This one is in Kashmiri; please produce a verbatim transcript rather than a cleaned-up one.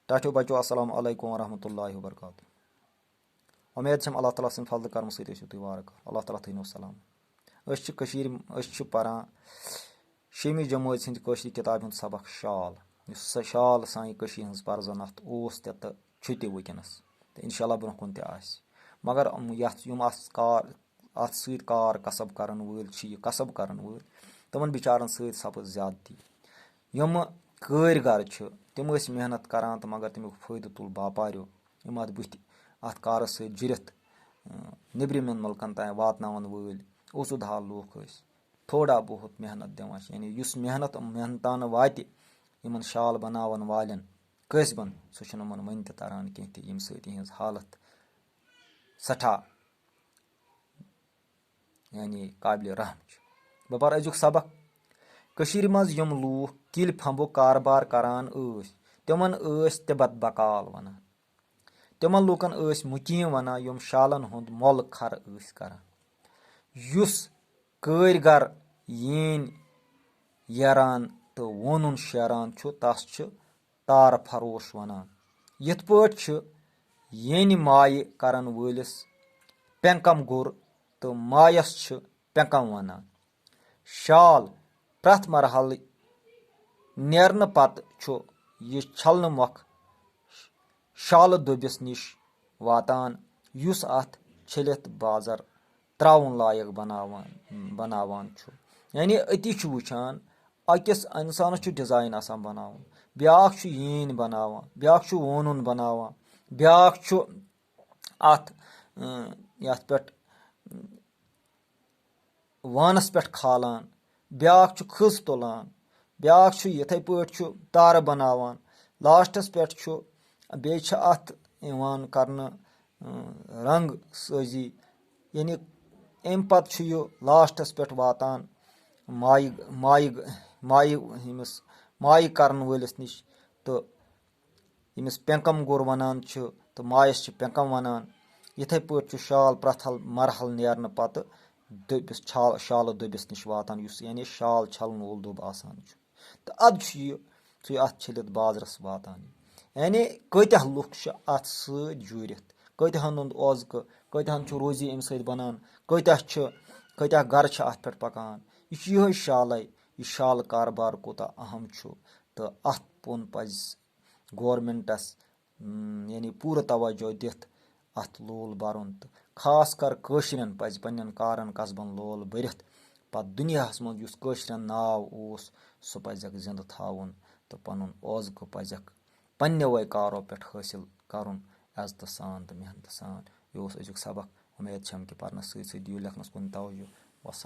ٹاٹھیو بچو، السلام علیکم ورحمۃ اللہ وبرکاتہ۔ امید چھم اللہ تعالیٰ سٕنٛدِ فضلہٕ کرمہٕ سۭتۍ ٲسِو تُہۍ وارٕ کارٕ۔ اللہ تعالیٰ تھٲینو سلام۔ أسۍ چھِ کٔشیٖرِ، أسۍ چھِ پران شیٚمہِ جمٲژ ہٕنٛدِ کٲشرِ کِتابہِ ہُنٛد سبق شال۔ یُس سا شال سانہِ کٔشیٖرِ ہٕنٛز پرزٕ نتھ اوس تہِ تہٕ چھُ تہِ وٕنکیٚنس، تہٕ انشاءاللہ برونٛہہ کُن تہِ آسہِ۔ مگر یِم یتھ، یِم اتھ کار، اتھ سۭتۍ کار کسب کرن وٲلۍ چھِ، یہِ کسب کرن وٲلۍ، تِمن بچارن سۭتۍ سپٕز زیادتی۔ یِم کٲرۍ گر چھِ، تِم ٲسۍ محنت کران تہٕ مگر تمیُک فٲیدٕ تُل باپاریو۔ یِم اتھ بٕتھِ، اتھ کارس سۭتۍ جُرِتھ، اۭں، نیبرِمٮ۪ن مُلکن تام واتناون وٲلۍ اوسُد حال لوٗکھ ٲسۍ تھوڑا بہت محنت دِوان۔ یعنی یُس محنت، محنتانہٕ واتہِ یِمن شال بناون والٮ۪ن کٲسبن، سُہ چھُنہٕ یِمن وۄنۍ تہِ تران کینٛہہ تہِ، ییٚمہِ سۭتۍ یِہنٛز حالت سٮ۪ٹھاہ، یعنی، قابلِ رحم چھُ۔ بہٕ پرٕ أزیُک سبق۔ کٔشیٖرِ منٛز یِم لوٗکھ کِلۍ پھمبُک کاربار کران ٲسۍ، تِمن ٲسۍ تِبت بکال ونان۔ تِمن لوٗکن ٲسۍ مُقیٖم ونان، یِم شالن ہُنٛد مۄل کھر ٲسۍ کران۔ یُس کٲرۍ گر یینۍ یران تہٕ وونُن شیران چھُ، تس چھِ تار فروش ونان۔ یِتھ پٲٹھۍ چھِ یینہِ مایہِ کرن وٲلِس پینکم گُر تہٕ مایس چھِ پینکم ونان۔ شال پرٛٮ۪تھ مرحلہٕ نیرنہٕ پتہٕ چھُ یہِ چھلنہٕ مۄکھ شالہٕ دٔبِس نِش واتان، یُس اتھ چھٔلِتھ بازر ترٛاوُن لایق بناوان، بناوان چھُ۔ یعنی أتی چھُ وٕچھان، أکِس انسانس چھُ ڈیزاین آسان بناوُن، بیٛاکھ چھُ یینۍ بناوان، بیٛاکھ چھُ وونُن بناوان، بیٛاکھ چھُ اتھ، اۭں، یتھ پٮ۪ٹھ وانس پٮ۪ٹھ کھالان، بیٛاکھ چھُ کھٔز تُلان، بیٛاکھ چھُ یِتھے پٲٹھۍ چھُ تارٕ بناوان، لاسٹس پٮ۪ٹھ چھُ، بیٚیہِ چھِ اتھ یِوان کرنہٕ، اۭں، رنگ سٲزی۔ یعنی امہِ پتہٕ چھُ یہِ لاسٹس پٮ۪ٹھ واتان مایہِ، مایہِ، مایہِ، ییٚمِس مایہِ کرن وٲلِس نِش، تہٕ ییٚمِس پینکم گُر ونان چھِ تہٕ مایس چھِ پینکم ونان۔ یِتھے پٲٹھۍ چھُ شال پرٛٮ۪تھ حل-، مرحل نیرنہٕ پتہٕ دٔبِس چھال-، شالہٕ دٔبِس نِش واتان، یُس یعنی شال چھلن وول دٔب آسان چھُ۔ تہٕ ادٕ چھُ یہِ، چھُ یہِ اتھ چھٔلِتھ بازرس واتان۔ یعنی کۭتیاہ لُکھ چھِ اتھ سۭتۍ جوٗرِتھ، کۭتیاہن ہُنٛد اوزکہٕ، کۭتیاہن چھُ روزی امہِ سۭتۍ بنان، کۭتیاہ چھِ، کۭتیاہ گرٕ چھِ اتھ پٮ۪ٹھ پکان۔ یہِ چھُ یِہوٚے شالے، یہِ شالہٕ کاربار کوٗتاہ اہم چھُ۔ تہٕ اتھ کُن پزِ گورمنٹس، اۭں، یعنی پوٗرٕ توجہ دِتھ اتھ لول برُن تہٕ خاص کر کٲشرٮ۪ن پزِ پننٮ۪ن کارن قصبن لول بٔرِتھ پتہٕ دُنیاہس منٛز یُس کٲشرٮ۪ن ناو اوس، سُہ پزٮ۪کھ زندٕ تھاوُن تہٕ پنُن اوزکہٕ پزٮ۪کھ پننہِ وے کارو پٮ۪ٹھ حٲصِل کرُن، عزتہٕ سان تہٕ محنتہٕ سان۔ یہِ اوس أزیُک سبق۔ اُمید چھم کہِ پرنس سۭتۍ سۭتۍ دِیِو لیکھنس کُن توجہ۔ وسلام۔